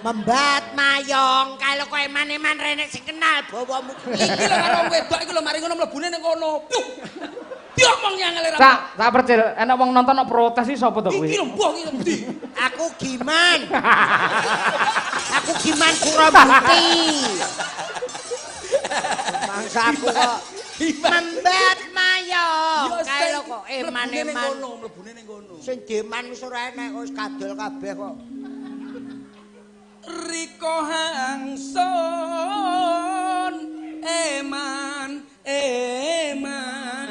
Membat mayong, kalau kowe eman-eman renek sing kenal bawamu. Iki lho karo wong wedok iki lho mari ngono mlebune ning kono. Puh. Diomong yang ngale ra. Cak Percil, enek wong nonton kok protes iki sapa to kuwi? Iki lho mbah iki endi? Aku giman. Aku giman Kurabukti. Mangsa aku kok membat mayong. Kae lho kok eman-eman. Mlebune ning kono. Sing deman wis ora enek wis kadol kabeh kok. Riko hangsun eman eman.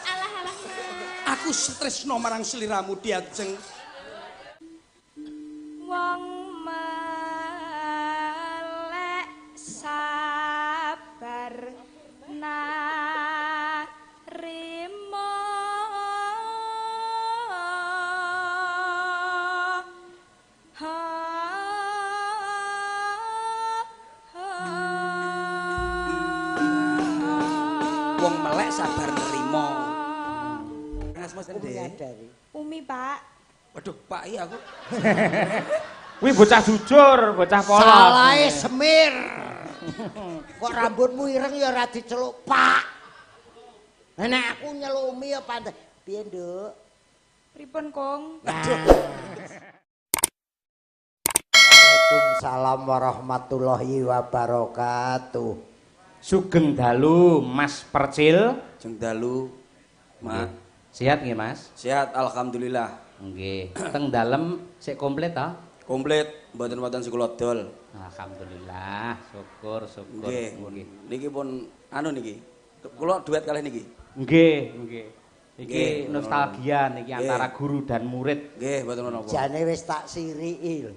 Alah alah Mas. Aku stresno marang sliramu diajeng. Wong melek sabar narimo. Wong melek sabar nerimo. Mas menyadari. Umi, Pak. Waduh, Pak iya aku. Kuwi bocah jujur, bocah polos. Salahe semir. Kok rambutmu ireng ya ora diceluk, Pak. Nek aku nyeluk Umi ya pantes. Piye, Nduk? Pripun, Kong? Waalaikumsalam warahmatullahi wabarakatuh. Sugeng dalu, Mas Percil. Sugeng dalu, Mak. Sehat nggih, Mas? Sehat, alhamdulillah. Nggih. Teng dalem sik komplit ta? Komplit, mboten wonten sekolah dol. Alhamdulillah, syukur syukur. Nggih. Niki pun anu niki. Kula duet kalih niki. Nggih, nggih. Iki nostalgia niki antara guru dan murid. Nggih, mboten napa. Jane wis tak siriki lho.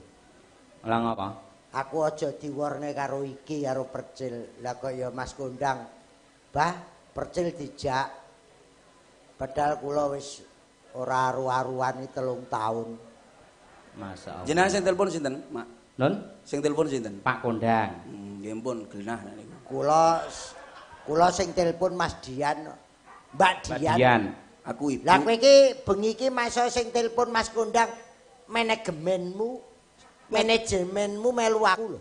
Lah ngapa? Aku aja diworne karo iki karo Percil. Lah kok ya Mas Kondang. Bah, Percil dijak. Padahal kula wis ora aru-aruan iki 3 tahun. Masyaallah. Jenengan sing telepon sinten, Mak? Nun? Sing telepon sinten? Pak Kondang. Nggih pun genah niku. Kula sing telepon Mas Dian. Mbak Dian. Dian. Aku ibu. Lah kowe iki bengi iki masa sing telepon Mas Kondang manajemenmu melu aku lho.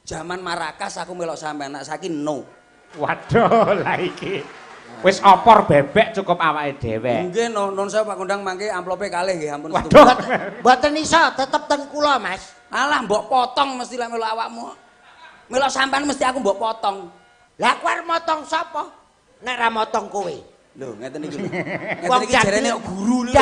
Jaman Marakas aku melok sampean, nek saiki no. Waduh, lah iki. Wis opor bebek cukup awake dhewe. Nggih, non saya Pak Kondang mangke amplope kalih nggih ampun. Waduh. Mboten iso, tetep ten kula, Mas. Alah mbok potong mesti lek melok awakmu. Melok sampean mesti aku mbok potong. Lah aku arep motong sapa? Nek ra motong kowe. Lho, ngeten iki lho. Ngeten iki jarene guru lho.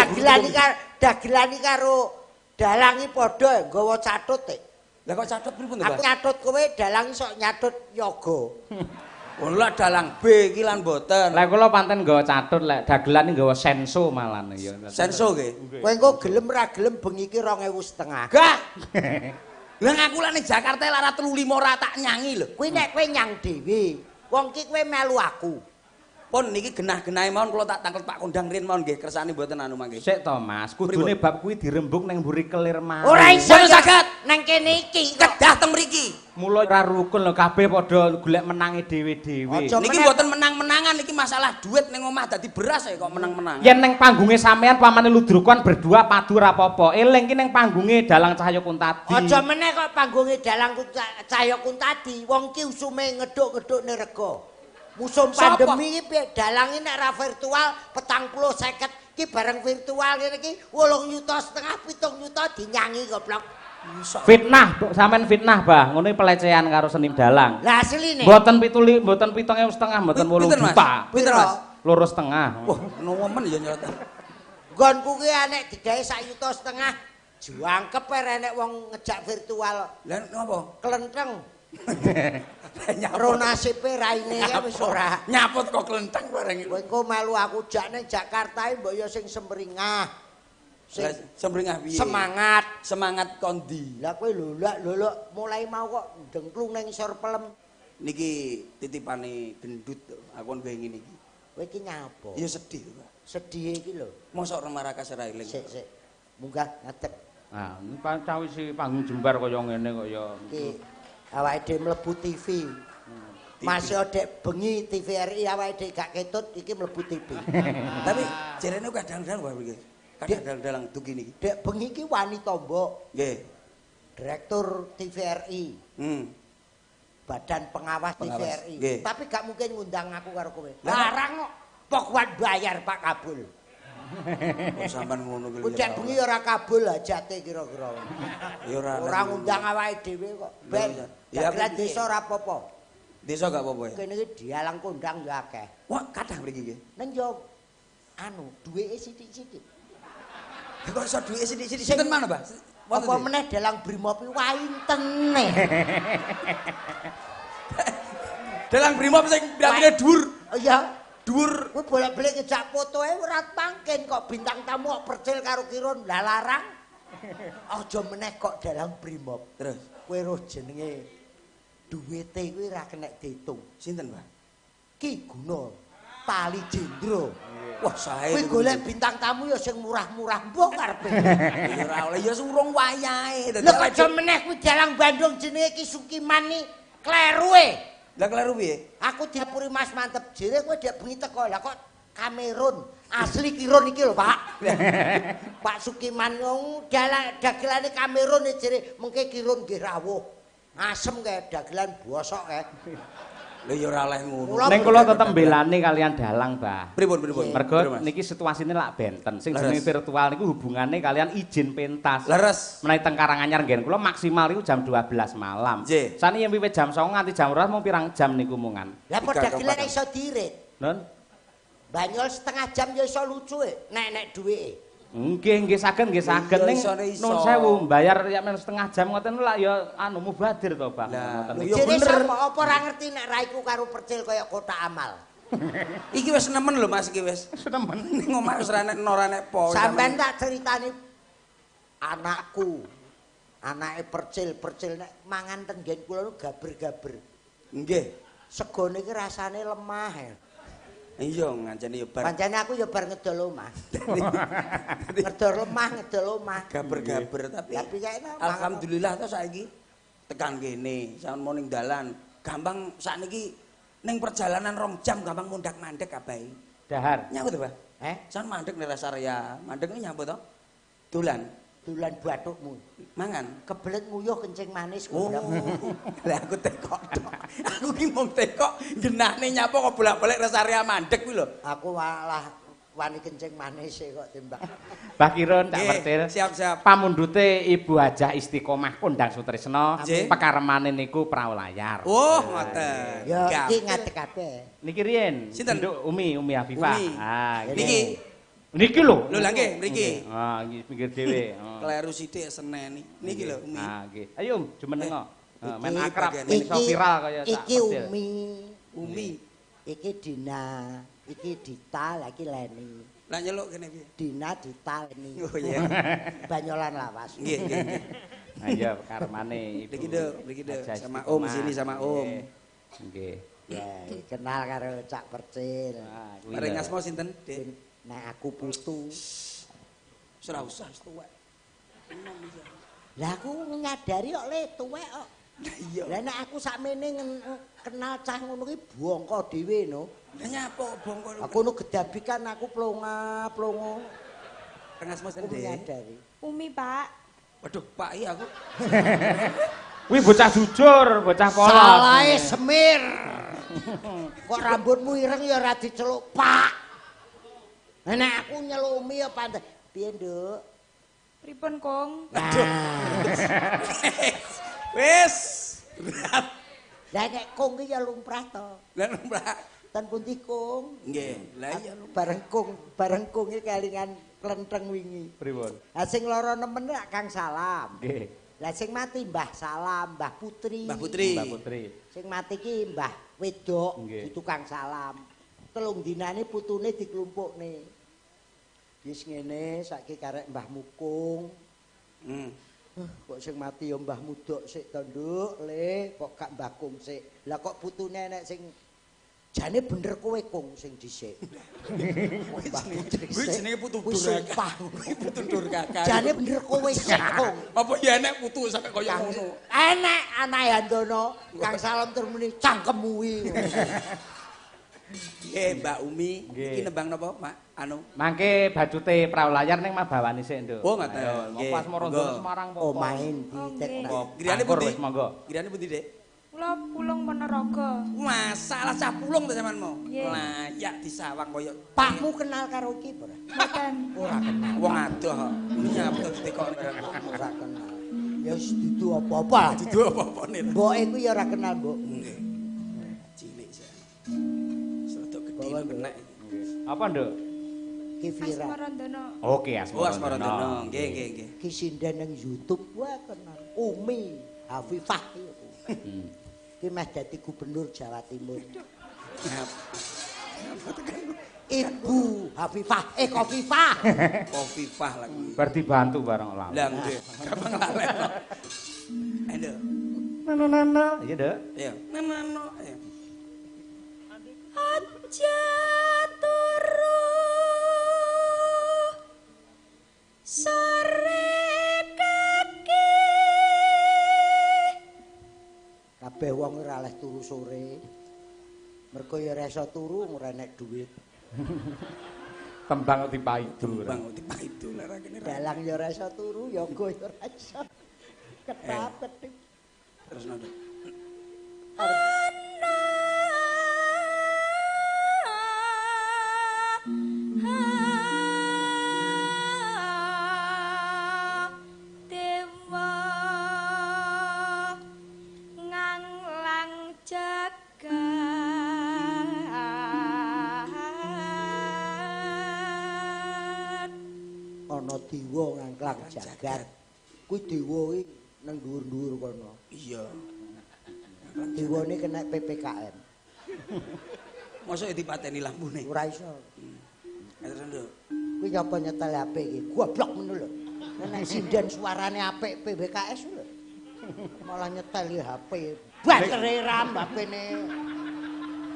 Dagelan iki karo dalangi padha nggawa catut e. Lah kok catut pripun to, Pak? Aku nyatut kowe, dalang sok nyatut yoga. Oh lah dalang B iki lan mboten. Lah kula panten nggawa catut lek dagelan iki nggawa senso malan ya. Senso nggih. Kowe engko gelem ra gelem bengi iki 2.500. Gah. Lah aku lak ning Jakarta lara 35 ora tak nyangi lho. Kuwi nek kowe nyang dhewe, wong ki kowe melu aku. Pun niki genah-genahe mawon kula tak tanglet Pak Kondang riyen mawon nggih kersane mboten anu mangke. Sik to Mas, kudune bab kuwi dirembug ning mburi kelir mawon. Ora iso saged nang kene iki kedah teng mriki. Mula ora rukun lho kabeh padha golek menange dhewe-dhewe. Niki mboten menang-menangan niki masalah duit ning omah dadi beras ya kok menang-menangan. Yen ning panggunge sampean pamane ludrukan berdua padu ora apa-apa. Eling ki ning panggunge Dalang Cahya Kuntadi. Aja meneh kok panggunge Dalang Cahya Kuntadi, wong ki usume ngeduk-ngedukne rega. Musim pandemi iki piye dalange nek ra virtual 40-50 iki bareng virtual ngene iki 8,5 juta 7 juta dinyangi goblok. Fitnah, sampean fitnah, Bah. Ngono pelecehan karo seni dalang. Lah asline. Mboten 7, mboten 7,5, mboten 8 juta. Pinten, Mas? 2,5. Wah, nemen ya nyerot. Nggonku ki enek digawe 1,5 juta. Juangkep enek wong ngejak virtual. Lah napa? Klenteng. Ro nasibe raine ya wis ora. Nyaput kok klenteng bareng iku. Kowe engko melu aku jak ning Jakarta mbok ya sing semringah. Sing semringah piye? Semangat. Semangat kondi. Lah kowe lolak-lolok mulai mau kok ndengklung ning isor pelem. Niki titipane gendut aku kon ngene iki. Kowe iki nyapa? Ya sedih, Pak. Sedih iki lho. Mosok Marakas ora eling. Sik, sik. Munggah ngadeg. Ah, cawisi panggung jembar kaya ngene kok ya. Iki awake dhewe mlebu TV. Masih dek bengi TVRI awake dhewe gak ketut iki mlebu TV. Tapi jarene kadang-kadang wae iki. Kadang dalang dugi niki. Dek bengi iki wani tombok. Nggih. Direktur TVRI. Badan Pengawas TVRI. Nggih. Tapi gak mungkin ngundang aku karo kowe. Larang kok. Pokokan bayar Pak Kabul. Kok sampean ngono kuwi. Dek bengi ora kabul hajate kira-kira. Ya ora. Ora ngundang awake dhewe kok. Ben. Ya dagelan desa ora apa-apa. Desa gak apa-apa ya. Kene iki dialang kondang ya akeh. Wah, kathah mriki nggih. Ning yo anu duweke sithik-sithik. Lah kok iso duweke sithik-sithik sinten mana, Mbah? Apa meneh dalang Brimob kuwi waintene. Dalang Brimob sing piantine dhuwur. Oh iya, dhuwur. Kuwi bolak-balik ngejak fotoe ora mangken kok bintang tamu kok Percil karo Kirun. Lah larang. Aja meneh kok dalang Brimob. Terus kowe roh jenenge duwite kuwi ora kenek diitung. Sinten, Mbah? Ki Guna Tali Jendro. Wah, sae. Kuwi golek bintang tamu ya sing murah-murah mbok karepe. Ya ora oleh ya urung wayahe. Lho kok aja meneh kuwi dalang Bandung jenenge Ki Sukiman ni kleru e. Lah kleru piye? Aku diapuri Mas Mantep jere kowe dek bengi teko. Lah kok Kamerun asli Kirun iki lho, Pak. Pak Sukiman wong dagelane Kamerun jere mengke Kirun nggih rawuh. Asem kae dagelan bosok kae. Lho ya ora oleh ngono. Ning kula tetep mbelani kalian dalang, Mbah. Pripun pripun? Mergo niki situasine lak benten. Sing jenenge virtual niku hubungane kalian izin pentas. Leres. Menawi teng Karanganyar nggen kula maksimal niku jam 12 malam. Sani yen wiwit jam 09.00 nganti jam 12 mung pirang jam niku mungan. Lah kok dagelan iso diirit. Nun. Banyol setengah jam ya iso lucu e, nek nek duweke. Nggih, nggih saged, nggih saged ning nun sewu mbayar ya men setengah jam ngoten lak ya anu mubadir to, Bang. Ngoten. Ya bener. Apa ora ngerti nek raiku karo Percil kaya kotak amal. Iki wis nemen lho Mas iki wis. Nemen. Ning omah wis ora nek ora nek po. Sampeyan tak ceritani anakku. Anake Percil, Percil nek mangan teng nggen kula nu gaber-gaber. Nggih. Segone iki rasane lemah. Ya. Iya ngancene ya bar. Pancene aku ya bar ngedol omah. Ngedol lemah, ngedol omah. Gaber-gaber tapi kayaknya alhamdulillah to saiki tekan kene, sampeyan mau ning dalan, gampang sakniki ning perjalanan 2 jam gampang mundak-mandek kabeh. Dahar. Nyapa to, Pak? Eh? Sampeyan mandek ning rest area, mandek nyapa to? Dolan. Dolan bathukmu. Mangan. Kebelet nguyuh kencing manis. Oh. Lah aku tekok tok. Aku ki mung tekok genahne nyapa kok bolak-balik rest area mandek kuwi lho. Aku malah wani kencing manis e kok timbang. Mbah Kirun tak Percil. Siap-siap. Pamundhute Ibu Hajah Istiqomah kondang Sutrisno, pekaremane niku prau layar. Oh, ngoten. Ya iki ngadeg kabeh. Niki riyen. Nduk Umi, Umi Afifah. Ah, niki. Niki lho. Lho lha nggih mriki. Ah, nggih pinggir dhewe. Kleru sithik seneni. Niki lho Umi. Ah, nggih. Ayo Om, jumenengo. Men akrab, men iso viral kaya sak. Iki Umi. Umi. Iki Dina, iki Dita, lha iki Leni. Lah nyeluk kene piye? Dina, Dita, Leni. Oh iya. Banyolan lawas. Nggih, nggih, nggih. Nah iya karmane Ibu. Mriki nduk, mriki nduk sama Om sini sama Om. Nggih. Ya, kenal karo Cak Percil. Paring asma sinten, Dik? Nek aku putu. Wis ora usah wis tuwek. Lah aku nyadari kok le tuwek kok. Lah iya. Lah nek aku sakmene kenal cah ngono kuwi bongko dhewe no. Lah nyapa bongko? Aku nu gedabikan aku plonga-plongo. Rengasmu sendiri. Nyadari. Umi, Pak. Waduh, Pak iya aku. Kuwi bocah jujur, bocah polos. Salahe semir. Kok rambutmu ireng ya ora diceluk, Pak. Nek aku nyeluk Umi ya pantes. Piye, Nduk? Pripun, Kong? Aduh. Wis. Lah nek Kong ki ya lumrah to. Lah lumrah. Ten pundi, Kong? Nggih. Lah iya bareng Kong, bareng Kong iki kelingan klenteng wingi. Pripun? Lah sing lara nemen lak Kang Salam. Nggih. Lah sing mati Mbah Salam, Mbah Putri. Mbah Putri. Mbah Putri. Sing mati ki Mbah wedok, itu Kang Salam. 3 dinane putune diklumpukne. Wis ngene saiki karek Mbah Mukung. Kok sing mati ya Mbah Mudok sik to, Nduk, le, kok gak Mbah Kung sik. Lah kok putune enek sing jane bener kowe Kung sing dhisik. Kuwi jenenge putu durhaka. Kuwi putu durhaka. Jane bener kowe sik Kung. Apa ya enek putu sampe kaya ngono? Enek anake Handono, Kang Salam terus muni cangkemmu kuwi. Nggih, Mbak Umi, iki nembang napa, Mak? Anu. Mangke bacute prau layar ning mabawani sik, Nduk. Oh, ngoten. Nggih. Pas Morondo Semarang apa? Omahe ndi tek. Griyane pundi? Wis monggo. Griyane pundi, Dik? Kula Pulung Ponorogo. Masalah cah Pulung to sampeanmu. Layak disawang koyo Pakmu kenal karo iki ora? Mboten. Ora kenal. Wong adoh kok. Nyapa to ditekok ora kenal. Ya wis dudu apa-apa. Dudu apa-apane. Mboke kuwi ya ora kenal, Mbok. Nggih. Cilik sih. Serodok gedhe kena iki. Apa, Nduk? Ki viral. Asmarandono. Oke, Asmarandono. Oh, Asmarandono. Nggih, nggih, nggih. Ki sinden ning YouTube wae kenal. Umi Hafifah iki. Ki meh dadi gubernur Jawa Timur. Ibu Hafifah, Khofifah. Khofifah lah kuwi. Bar dibantu bareng lha. Lah nggih, gampang lalen. Ayo, Nduk. Nano. Iya, Nduk. Iya. Nano. Ayo. Aja turu sore kaki. Kabeh wong ora oleh turu sore. Mergo ya ora iso turu ora enek duit. Tembang dipaidu. Tembang dipaidu lara kene. Dalang ya ora iso turu, yoga ya ora iso. Ketap ketip. Terus nado. Dewa nganglang jagat. Ana dewa nganglang jagat. Kuwi dewa iki nang dhuwur-dhuwur kono. Iya. Dewane kena PPKM. Mosok dipateni lampune. Ora iso. Terus nduk. Kuwi nyapa nyetel HP iki? Goblok ngono lho. Nek sinden suarane apik PWKS lho. Malah nyetel HP. Batere ram HP-ne.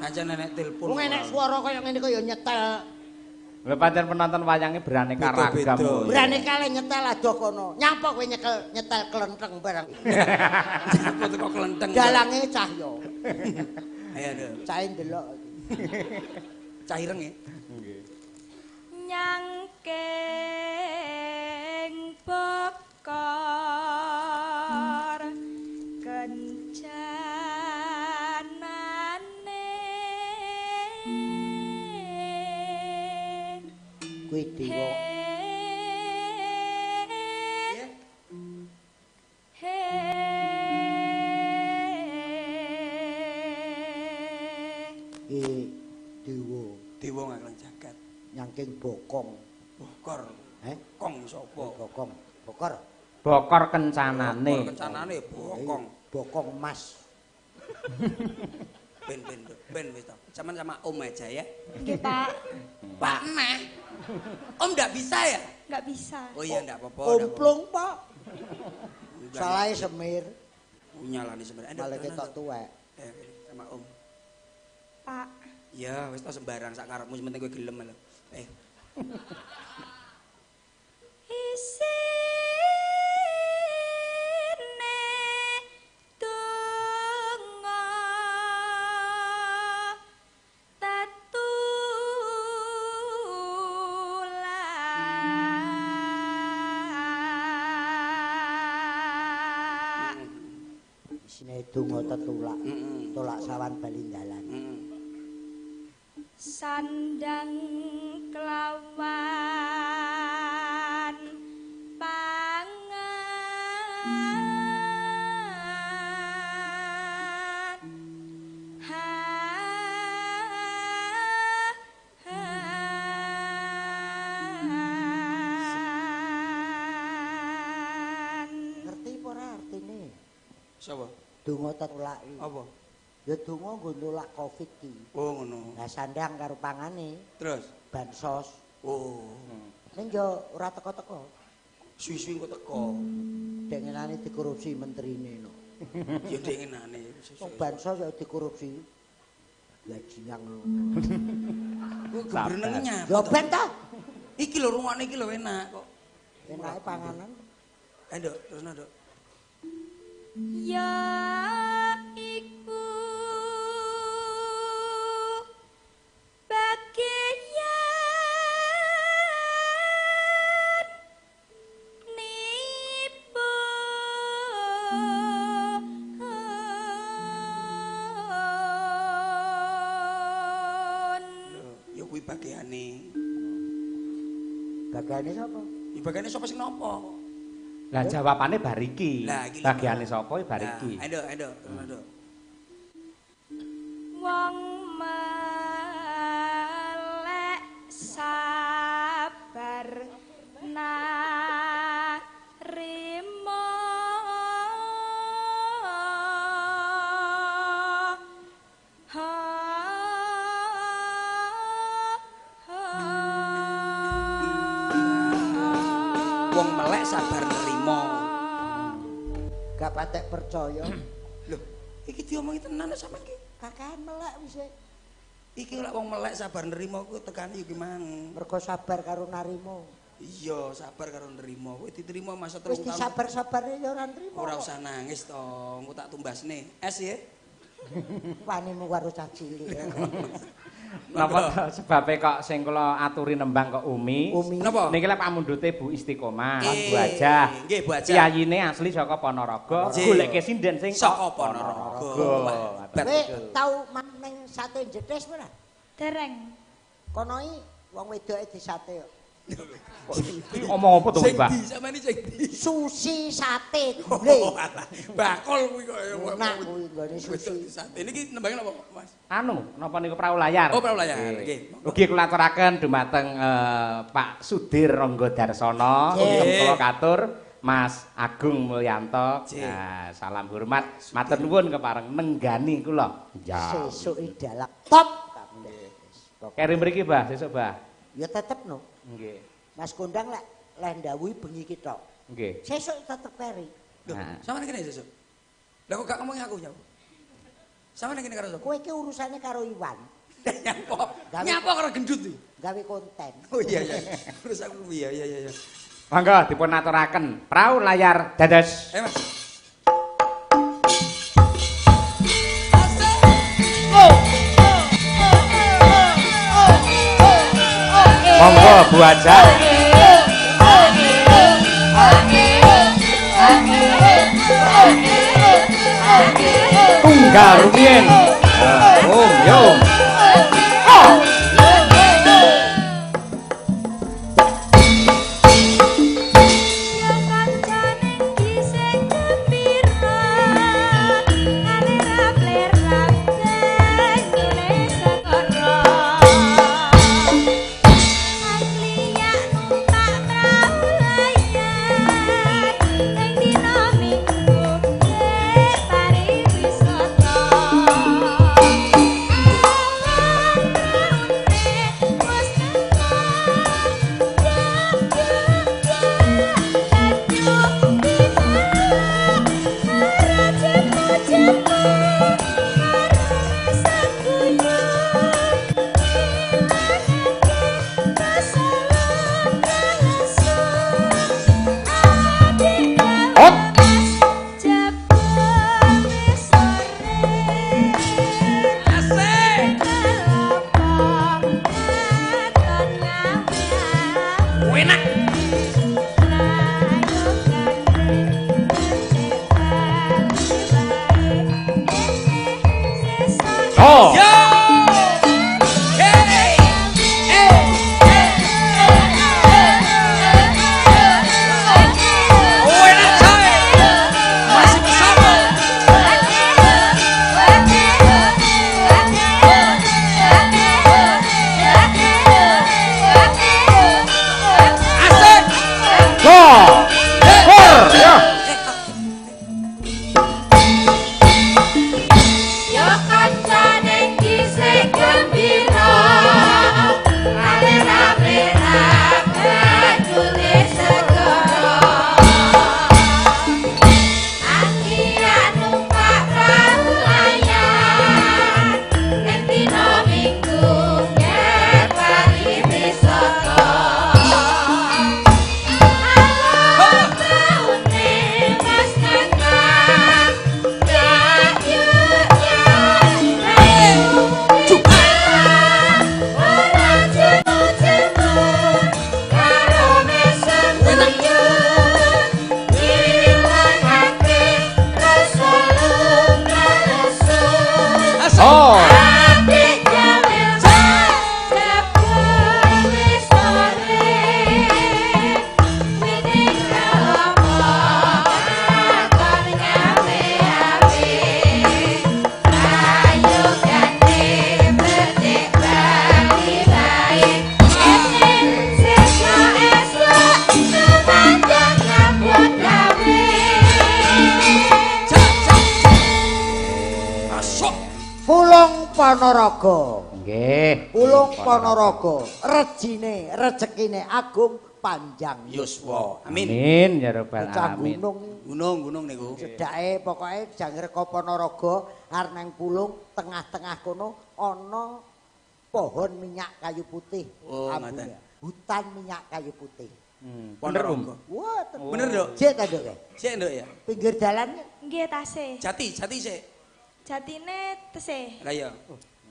Aja nenek telepon. Wong enek suara kaya ngene kaya nyetel. Lha pancen penonton wayange beraneka ragam. Beraneka le nyetel adoh kono. Nyapa kowe nyekel nyetel klenteng barang. Nyapa teko klenteng. Dalange Cahya. Ayo nduk. Cahe ndelok. Cah ireng ya. Nggih. Nyangking bokor kencanane. Kuwi dewa. Dewa. Dewa nganglang jagat. Nyangking bokong. Bokor. Heh? Kong sapa? Bokong. Bokor. Bokor kencanane. Bokor kencanane bokong. Bokong emas. Ben ben wis to. Sampeyan sama Om aja ya. Nggih, Pak. Pak meh. Om ndak bisa ya? Nggak bisa. Oh iya ndak apa-apa. Komplung, Pak. Salahe Semir. Nyalane Semir. Malah ketok tuwek. Sama Om. Pak. Ya, wis to sembarang sak karepmu sing penting kowe gelem lho. Eh. Isine donga tetulak. Isine donga tetulak. Tolak sawan bali dalan. Sandang kelawan pangan ha ha. Ngerti apa ora artine? Sapa? Donga tetulak. Apa? Ya donga nggo nolak Covid ki. Oh ngono. Lah sandang karo pangane. Terus bansos. Oh. Ning yo ora teko-teko. Suwi-suwi engko teko. Dengenane dikorupsi menterine no. Ya dengenane. Wong bansos ya dikorupsi. Bajingan. Kok gembrenenge nyapa? Ya ben ta. Iki lho rungokne iki lho enak kok. Enake panganan. Ayo Nduk, terusno Nduk. Ya iku kuwi bagiane. Bagiane sapa? Ya bagiane sapa sing nampa? Lah jawabane bar iki. Bagiane sapa ya bar iki. Ayo, ayo, ayo. Wong melek sabar narimo Wong melek sabar nerimo. Gak patek percaya. Lho, iki diomongi tenan sampean iki. Kakehan melek wis. Iki lek wong melek sabar nerimo kuwi tekane iki mang. Mergo sabar karo narimo. Iya, sabar karo nerimo. Kowe diterima masa 3 tahun. Wis disabar-sabare ya ora nrimo. Ora usah nangis to, engko tak tumbasne. Es ya. Wanimu karo cah cilik. Napa sebabe kok sing kula aturi nembang kok Umi? Napa? Niki lek pamundhute Bu Istiqomah, Bu Hajah. Nggih, Bu Hajah. Piyayine asli saka Ponorogo, goleke sinden sing saka Ponorogo. Kowe tau ning sate Jedes ora? Dereng. Kono iki wong wedoke disate kok. Iki omong apa to, Mbah? Sing di sampeyan iki sing di. Sushi sate gule. Bakul kuwi kok. Enak kuwi nggone sushi sate. Niki nembange napa, Mas? Anu, napa niku prau layar? Oh, prau layar. Nggih. Ugi kula aturaken dumateng Pak Sudir Ronggo Darsono, ugem kula katur Mas Agung Mulyanto. Nah, salam hormat. Matur nuwun kepareng nenggani kula. Ya. Sesuk dalang top. Keri mriki, Mbah, sesuk, Mbah. Ya tetep no. Nggih. Mas Kondang lek leh ndhawuhi bengi ki tok. Nggih. Sesuk tetep keri. Lho, sampeyan kene sesuk. Lah kok gak ngomongi aku nyapa? Sampeyan kene karo sapa? Kowe iki urusane karo Iwan. Nyapa? Nyapa karo gendut iki? Gawe konten. Oh iya iya. Terus aku iya iya iya. Monggo dipun aturaken prau layar dados. Eh Mas. Monggo Bu Hajah. Tunggal rumiyin. Om yo. Yo kancane Ponorogo. Nggih. Pulung Ponorogo. Rejine, rezekine agung panjang yuswa. Amin. Amin ya rabbal alamin. Gunung gunung niku. Cedhake pokoke Jangreka Ponorogo arep nang Pulung tengah-tengah kono ana pohon minyak kayu putih. Oh, ngaten. Hutan minyak kayu putih. Bener, Om. Wah, bener, Nduk. Jek ta, Nduk? Jek, Nduk ya. Pinggir dalan. Nggih, tasih. Jati, jati sik. Jatine tesih. Lah iya.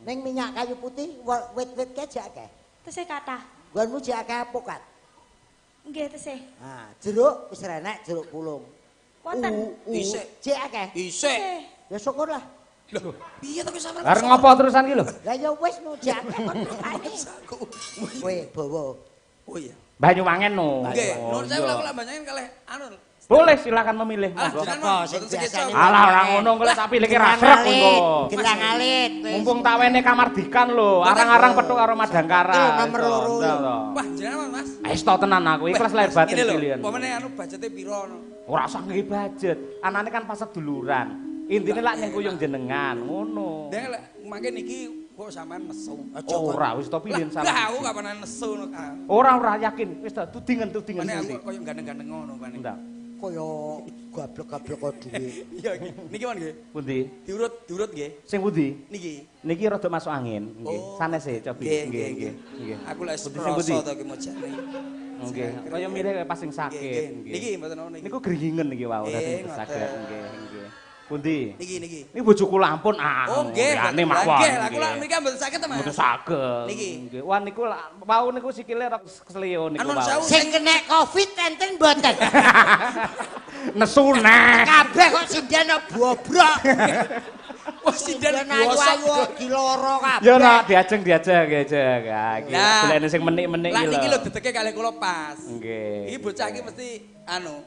Ning minyak kayu putih wit-wit ke jek akeh. Tesih kathah. Nggonmu jek akeh apokat. Nggih, tesih. Nah, jeruk wis renek jeruk pulung. Wonten. Isih. Jek akeh. Isih. Ya syukurlah. Lho, piye to ki sampeyan? Arep ngopo terusan ki lho? Lah ya wis no jek akeh kon. Kowe bawa. Oh iya. Banyuwangen no. Nggih, nuwun sewu lak Banyuwangen kalih anu. Boleh silakan memilih monggo. Alah ora ngono engko tak pilihke ra srek engko. Gerang alit. Mumpung tak wene kamardikan lho, arang-arang petuk karo Madangkara. Nomor loro. Wah, jenengan Mas. Esto tenan aku, ikhlas lahir batin pilihan. Upamane anu budgete piro ngono. Ora usah nggih budget. Anane kan pas seduluran. Intine lak nyengkuyung jenengan ngono. Ndek lek mangke niki kok sampean nesu. Ora wis to pilihan sampean. Lah aku kapan nesu ngono. Ora ora yakin, wis to tudingen tudingen. Mane aku koyo gandeng-gandeng ngono pane. Ndak. Kaya gablek-gablek dhuwit. Iya iki. Niki mon nggih. Pundi? Diurut, diurut nggih. Sing pundi? Niki. Niki rada masuk angin, nggih. Sanes e cobi. Nggih, nggih. Aku lek rasa to ki mojane. Nggih. Kaya mirip kaya pas sing sakit. Niki mboten ono niki. Niku gringingen niki wau dadi saged nggih, nggih. Pundi? Niki niki. Niki bojoku lampun ah. Oh nggih, liyane mawon. Nggih, lha kula mriki mboten saged to, Mas. Mboten saged. Niki. Nggih. Wah niku wau niku sikile rok kesleo niku wau. Sing kena Covid enten mboten? Nesu neh. Kabeh kok sinden bobrok. Wah sinden bosok diloro kabeh. Ya nak diajeng-diajeng diajeng. Ha iki golekne sing menik-menik iki lho. Lah niki lho dedeke kalih kula pas. Nggih. Iki bocah iki mesti anu.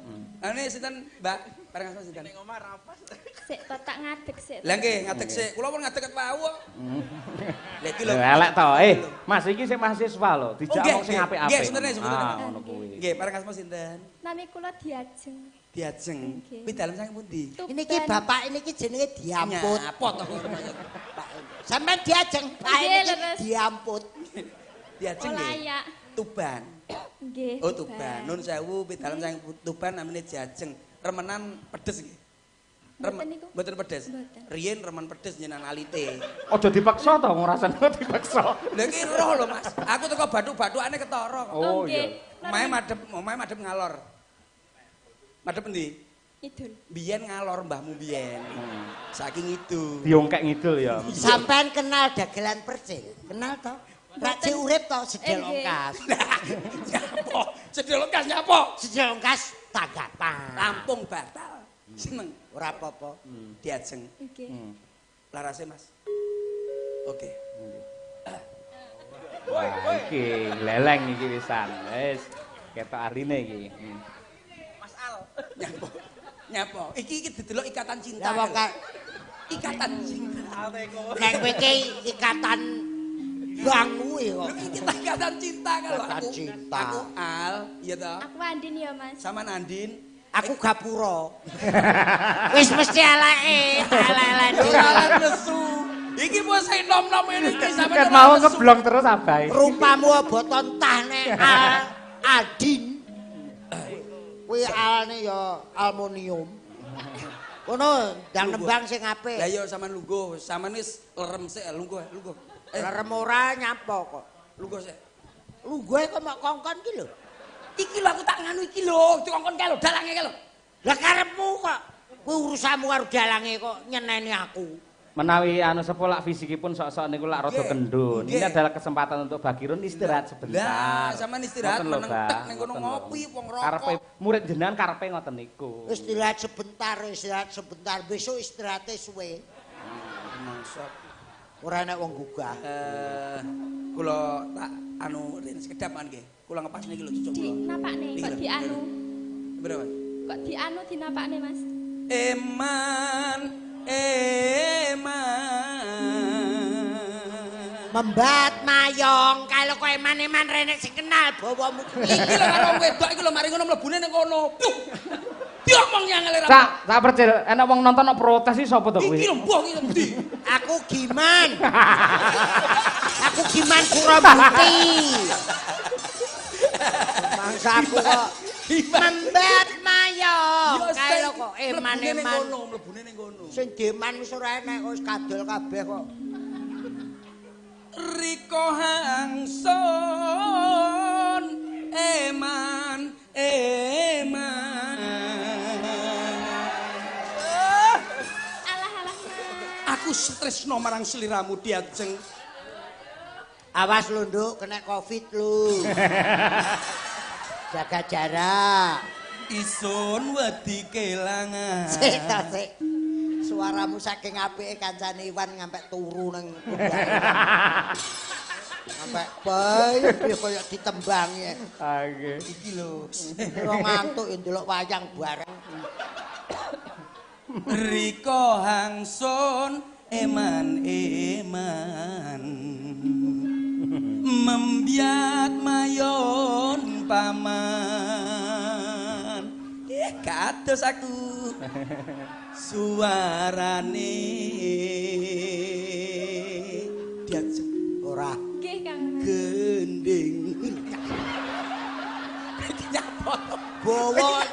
Ane sinten, Mbak? Bareng asma sinten? Ning omah rapas. Sik to tak ngadeg sik. Lah nggih, ngadeg sik. Kula pun ngadeg ket wau kok. Lah iki lho. Elek to. Mas iki sing mahasiswa lho, dijak wong sing apik-apik. Nggih, sinten sinten. Ah, ngono kuwi. Nggih, bareng asma sinten? Nami kula Diajeng. Diajeng. Kuwi dalem saking pundi? Niki bapak niki jenenge Diamput. Nyapot to kok. Sampeyan Diajeng, Pak niki Diamput. Diajeng nggih. Tuban. Nggih. Oh Tuban. Nun sewu kuwi dalem saking Tuban namine Diajeng. Remenan pedes nggih. Mboten pedes. Riyen remen pedes nyenan alite. Aja dipaksa to ngrasane dipaksa. Lha iki roh lho Mas. Aku teko bathuk-bathukane ketara kok. Oh iya. Omahe madhep ngalor. Madhep endi? Ngidul. Biyen ngalor mbahmu biyen. Saiki ngidul. Diongkek ngidul ya. Sampean kenal dagelan percil? Kenal to? Rak cek urip to sedhel ongkas. Nyapo? Sedhel ongkas nyapo? Sedhel ongkas tanggapan. Rampung batal. Seneng. Ora apa-apa. Diajeng. Nggih. Larase Mas. Oke. Wah, iki leleng iki wisan. Wis ketok arine iki. Mas Al. Nyapo? Nyapo? Iki iki didelok ikatan cinta. Lah wong ikatan cinta. Nek kowe iki ikatan bang kuwi kok. Iki ikatan cinta kalau aku. Cinta. Aku Al, iya toh? Aku Andin ya, Mas. Sama Andin. Aku gapura. Wis mesti eleke, elek-elek dhewe. Nesu. Iki wis sing nom-nom ngene iki sampeyan ket mau ngeblong terus abahe. Rupamu boton tah nek Al Adin. Kuwi alne ya aluminium. Kono ndang nembang sing apik. Lah iya sampean lungguh, sampean wis lerem sik lungguh, lungguh. Lerem ora nyapa kok. Lungguh sik. Lungguhe kok mok kongkon ki lho. Iki lho aku tak nganu iki lho, dikongkon kae lho dalange kae lho. Lah karepmu kok. Kuwi urusanmu karo dalange kok nyeneni aku. Menawi anu sepo lak fisikipun sok-sok niku lak rada kendun. Ini adalah kesempatan untuk Bagirun istirahat sebentar. Lah, sampean istirahat meneng tek ning kono ngopi wong rokok. Karepe murid jenengan karepe ngoten niku. Istirahat sebentar, istirahat sebentar. Besok istirahate suwe. Mangsat. Ora enek wong gugah. Kula tak anu rin sekedap man nggih. Kula ngepasne iki lho cucuk kula. Dinapakne kok dianu. Berapa? Kok dianu dinapakne, Mas? Eman, eman. Membat mayong kalau kowe eman-eman renek sing kenal bawamu. Iki lho karo wedok iki lho mari ngono mlebune ning kono. Diomong yang ngene ra. Cak, cak Percil, enek wong nonton kok protes iki sapa to kuwi? Iki lho mbah iki endi? Aku giman. Aku giman Kurabukti. Mangsa aku kok membat mayo. Kae lho kok eman-eman. Mlebune ning kono. Sing deman wis ora enek wis kadol kabeh kok. Riko hangson eman eman. Alah alah Mas. Aku stresno marang sliramu Diajeng. Awas lho Nduk, kena Covid lu. Jaga jarak. Isun wedi kelangan. Sik ta sik. Suaramu saking apike kancane Iwan ngampe turu nang pundake. Sampai bae kaya ditembangi. Ah nggih. Iki lho. Ora ngantuk ya ndelok wayang bareng. Riko hangson eman eman. Membiat mayon paman. Kados aku suarane Diajeng ora nggih Kang Mas. Gending. Iki nyapa to? Bawa.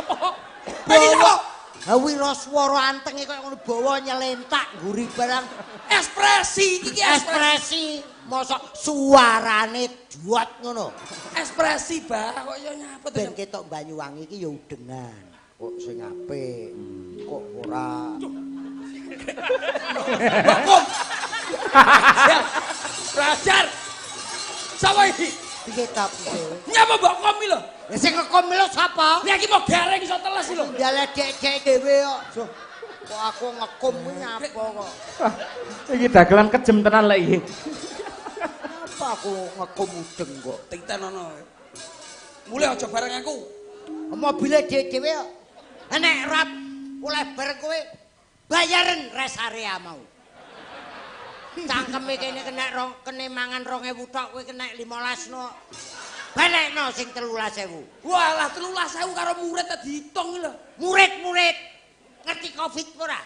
Bawa. Ha wiraswara antenge kaya ngono bawa nyelentak ngguri barang. Ekspresi iki ekspresi. Mosok suarane duat ngono. Ekspresi bah kok ya nyapa to. Ben ketok Banyuwangi iki ya udengan. Kok sing apik, kok ora. Bakum. Belajar. Sapa iki? Piye ta piye? Nyapa mbok kom iki lho? Lah sing ngekom lho sapa? Lah iki mau gareng iso teles lho. Ndaledek dhewe kok. Kok aku ngekom kuwi nyapa kok. Iki dagelan kejem tenan lek iki. Apa aku ngekom udeng kok? Titenono. Mulih aja bareng aku. Mobile dhewe-dhewe kok. Nek rap oleh bareng kowe bayaren rest area mau. Cangkeme kene kena rong kene mangan 2000 tok kowe kena 15 no. Balekno sing 13.000. Walah 13.000 karo murid ta diitung lho. Murid-murid ngerti Covid ora?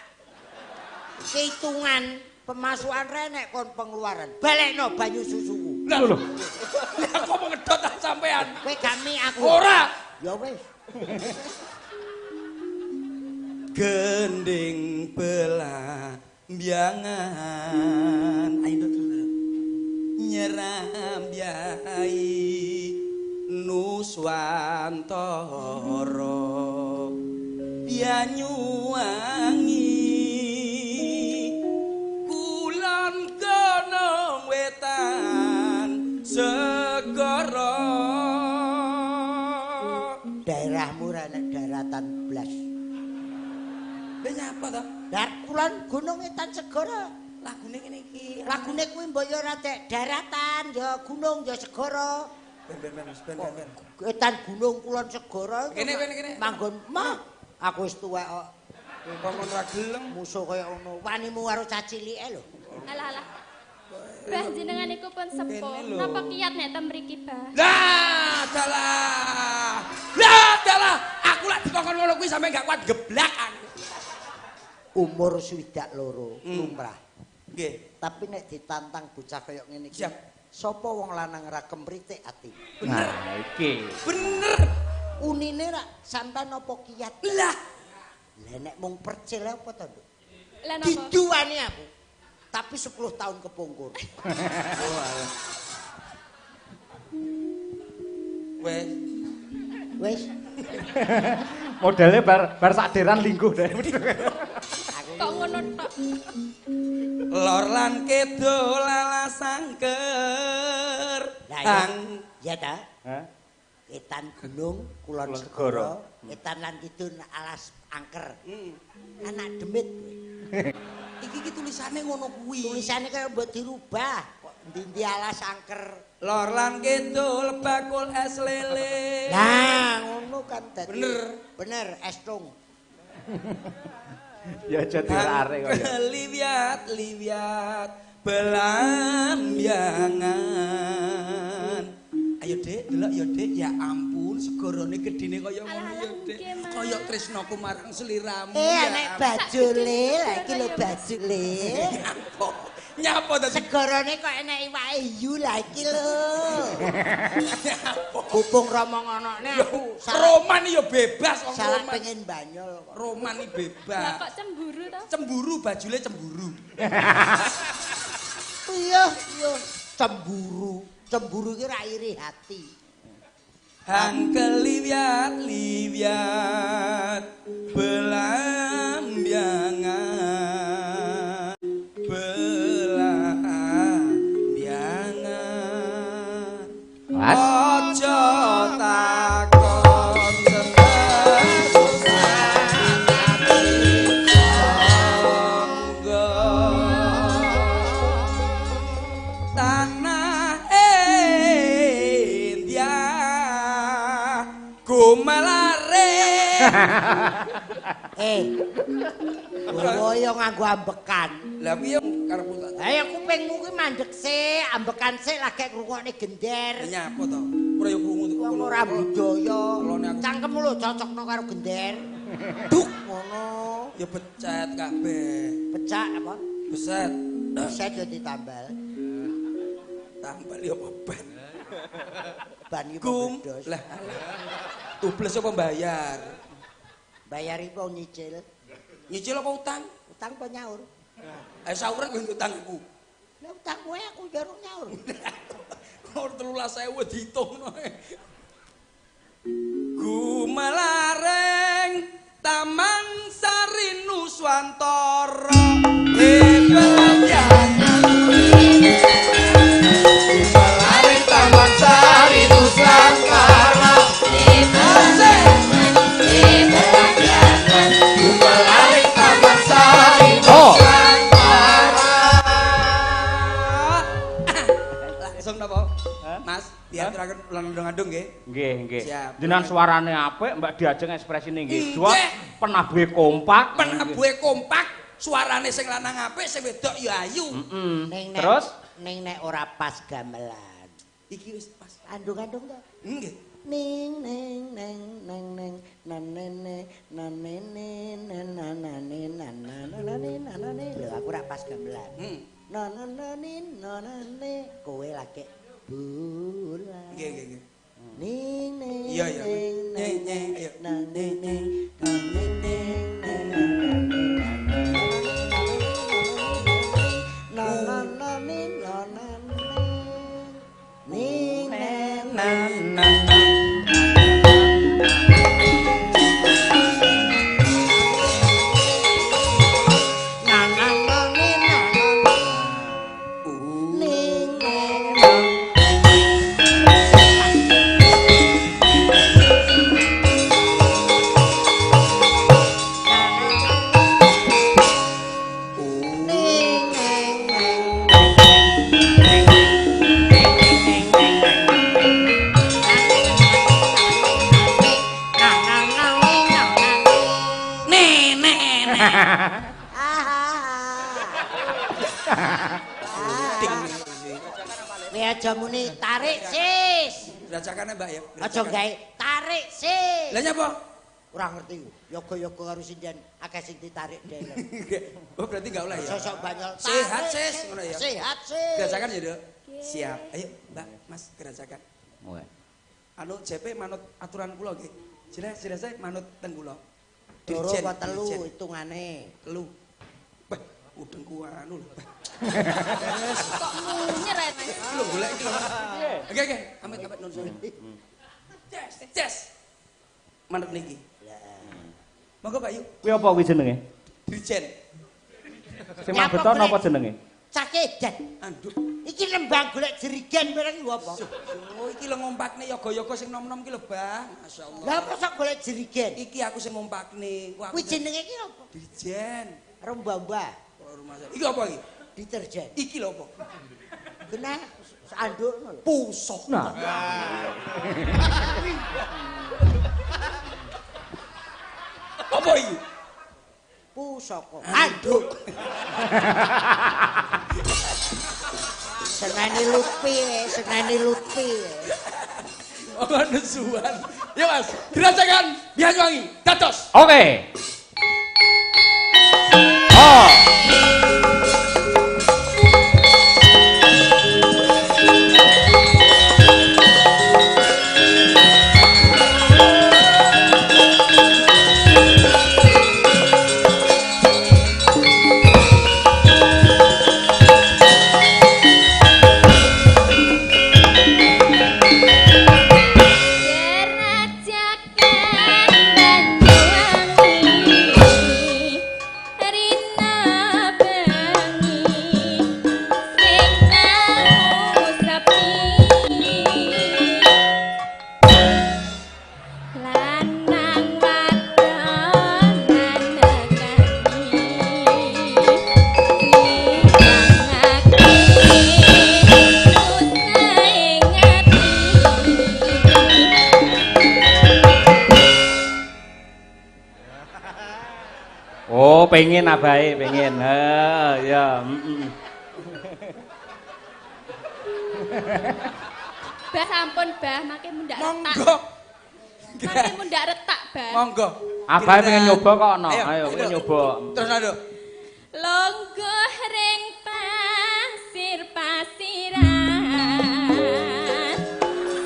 Hitungan pemasukan renek kon pengeluaran. Balekno banyu susuku. Lah lho. Lah kok mau ngedot ta sampean? Kowe gak mi aku. Ora. Ya wis. Gending belah biangan ayo nyeram biai Nuswantara Banyuwangi kulon gunung wetan segara. Daerahmu ra nek daratan blas. Lha nyapa to? Dar kulon gunung wetan segara. Lagune ngene iki. Lagune kuwi mbok ya ora daratan, ya gunung ya segara. Ben ben ben ben. Wetan gunung kulon segara. Kene kene. Manggon mah aku wis tuwek kok. Kok ngono ra gelem musuh kaya ngono. Wanimu karo cah cilike lho. Alah alah. Bah jenengan iku pun sepuh. Napa kiat nek ten mriki, Bah? Lah dalah. Lah dalah, aku lak dikongkon ngono kuwi sampe gak kuat geblak aku. Umur 62 lumrah. Nggih. Tapi nek ditantang bocah kaya ngene iki, sapa wong lanang ra kemritik ati? Bener. Nah, iki. Bener. Unine rak sampean apa kiat? Lah. Lah nek mung percil apa to, Nduk? Lah napa? Diduwani aku. Tapi 10 tahun kepungkur. Oh alah. Wes. Wes. Modele bar sakderan lingguh deh. Kok ngono tok. Lor lan kidul alas angker. Lah ya ta? Hah? Etan gunung kulon segara, etan lan kidul alas angker. Anak demit kowe. Iki iki tulisane ngono kuwi. Tulisane kaya mbok dirubah kok ndi-ndi alas angker. Lor lan kidul bakul es lele. Lah ngono kan dadi. Bener. Bener es tung. Ya aja dirarek kok ya. Liwiat liwiat belambiangan. Ayo Dik, delok ya Dik. Ya ampun, segorone gedine kaya ngono ya Dik. Kaya tresnaku marang sliramu. Nek bajule, lha iki lho bajule. Nyapa? Nyapa to segorone kok enek iwake hiu lha iki lho. Nyapa? Kupung Rama ngonokne aku. Roman ya bebas wong Salah Roman. Pengen banyol kok. Roman iki bebas. Lah kok cemburu to? Cemburu, bajule cemburu. Iya, iya, cemburu. Cemburu iki ra iri hati. Hang keliwiat liwiat belambiangan belambiangan. Mas. Aja takon tanah India gumelare. Kowe yo nganggo ambekan. Lah piye karepmu tak? Lah ya kupingmu kuwi mandek sik, ambekan sik lagi ngrungokne gender. Nyapa to? Ora yo krungu to. Wong ora budaya. Cangkemmu lho cocokno karo gender. Duk ngono. Ya becet kabeh. Becak apa? Beset. Beset yo ditambal. Tambal yo apa ban? Ban iki Gum. Lah tubles apa bayar? Bayar iki apa nyicil? Nyicil apa utang? Utang apa nyaur? Ayo sauran kowe utangku. Lah utang kowe aku jarung nyaur. Ora 13.000 diitungno. Gumelareng Taman Sari Nuswantara. Gumelareng Taman Sari Nuswantara. Gumelareng Taman Sari Nuswantara. Langsung napa? Mas, diaturaken landung-andung nggih. Nggih, nggih. Siap. Jenengan suarane apik, Mbak diajeng ekspresine nggih. Juak penabuhe kompak. Penabuhe kompak, suarane sing lanang apik, sing wedok ya ayu. Ning nek Terus ning nek ora pas gamelan. Iki wis pas. Andung-andung to. Nggih. Ning ning neng neng neng nan nene nan nene nan nanane nan nanane nanane. Lho aku ora pas gamelan. Na na na ni na na ne kowe lagi bulan. Nggih nggih nggih. Ning ning iya iya. Ning ning ayo. Nan nene nan nene nan na na na ni na na ning neng nan nan. Aja muni tarik sis. Grajakane Mbak ya. Aja gawe tarik sis. Lah nyapa? Ora ngerti. Yoga-yoga karo sinden akeh sing ditarik dhewe. Oh berarti enggak oleh ya. Sosok banyol. Sehat sis ngono ya. Sehat sis. Grajakan ya, Dok. Siap. Ayo Mbak, Mas grajakan. Anu JP manut aturan kula nggih. Jelas-jelas saya manut teng kula. Loro apa telu hitungane? Telu. Bah, udengku anu lho. Kok munyer ae, Mas. Lho golek iki lho. Oke oke, amit amit nun suwun. Ces, ces. Manut niki. Monggo Pak Yu. Kuwi apa kuwi jenenge? Dirjen. Sing mabeto napa jenenge? Cakedan. Anduk. Iki nembang golek jerigen bareng lho apa? Oh, iki lho ngompakne yoga-yoga sing nom-nom ki lho, Bang. Masyaallah. Lah apa sok golek jerigen? Iki aku sing ngompakne. Kuwi jenenge iki apa? Dirjen. Karo mbah-mbah. Rumah sakit. Iki apa iki? Deterjen. Iki lho apa? Kena anduk lho. Pusok. Nah. Apa iki? Pusaka. Anduk. Seneni Lutfi, seneni Lutfi. Monggo nesuan. Ya Mas, dirasakan Banyuwangi dados. Oke. Oh. Oh, pengen abahe, pengen. Heh, ya, heeh. Bah sampun, Bah, mangke mundhak retak. Monggo. Mangke mundhak retak, Bah. Monggo. Abahe pengen nyoba kok no. Ayo, pengen nyoba. Terus aduh. Longgoh ring pasir-pasiran.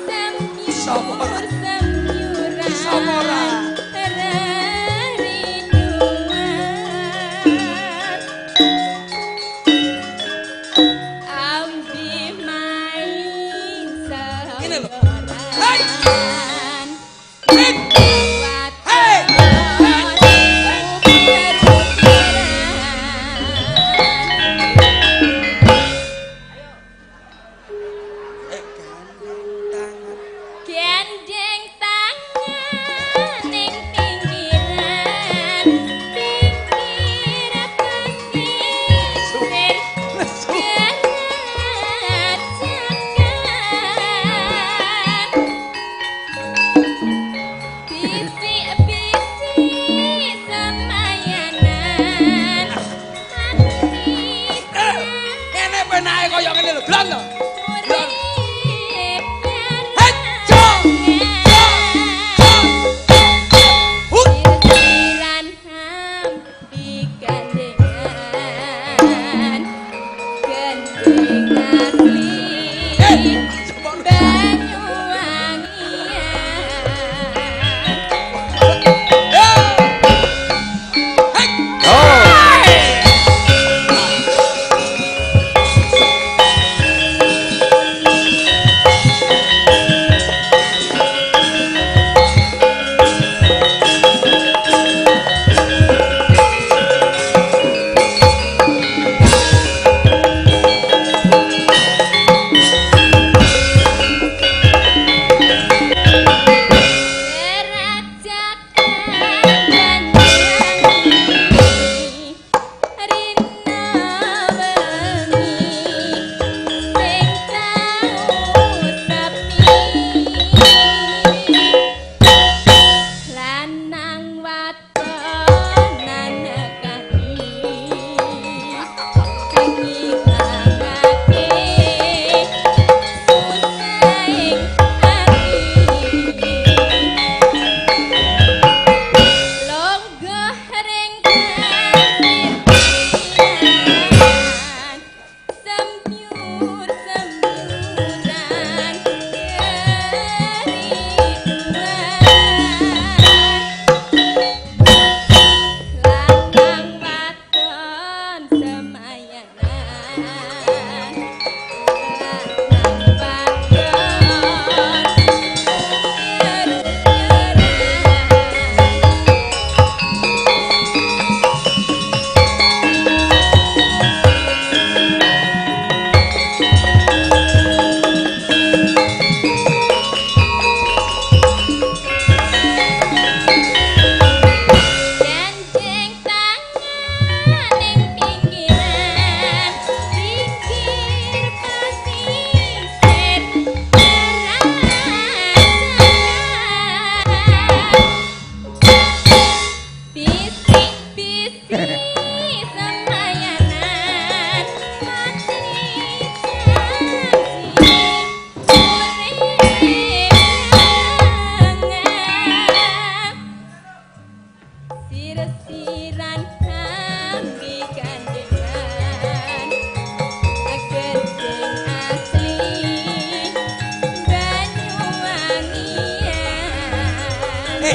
Semyur semyuran. Sapa ora?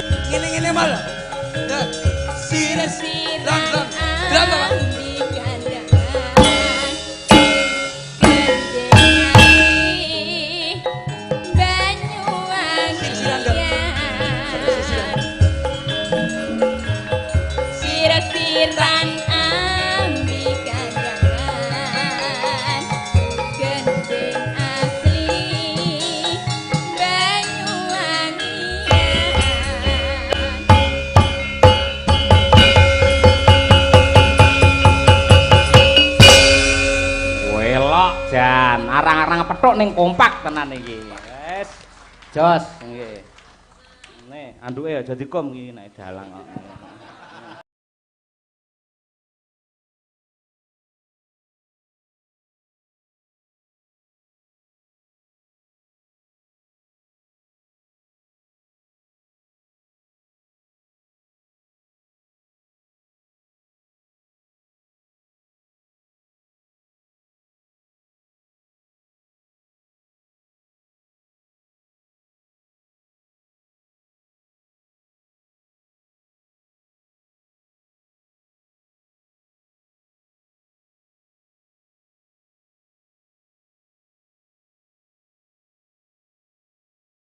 Ngene-ngene mal. Sir-siran. Drum to, Pak. Sir-siran ambi kandangan gending asli Banyuwangian. Welok jan, arang-arang pethuk ning kompak tenan iki. Wes. Jos nggih. Nih, anduke aja dikom iki nek dalang kok.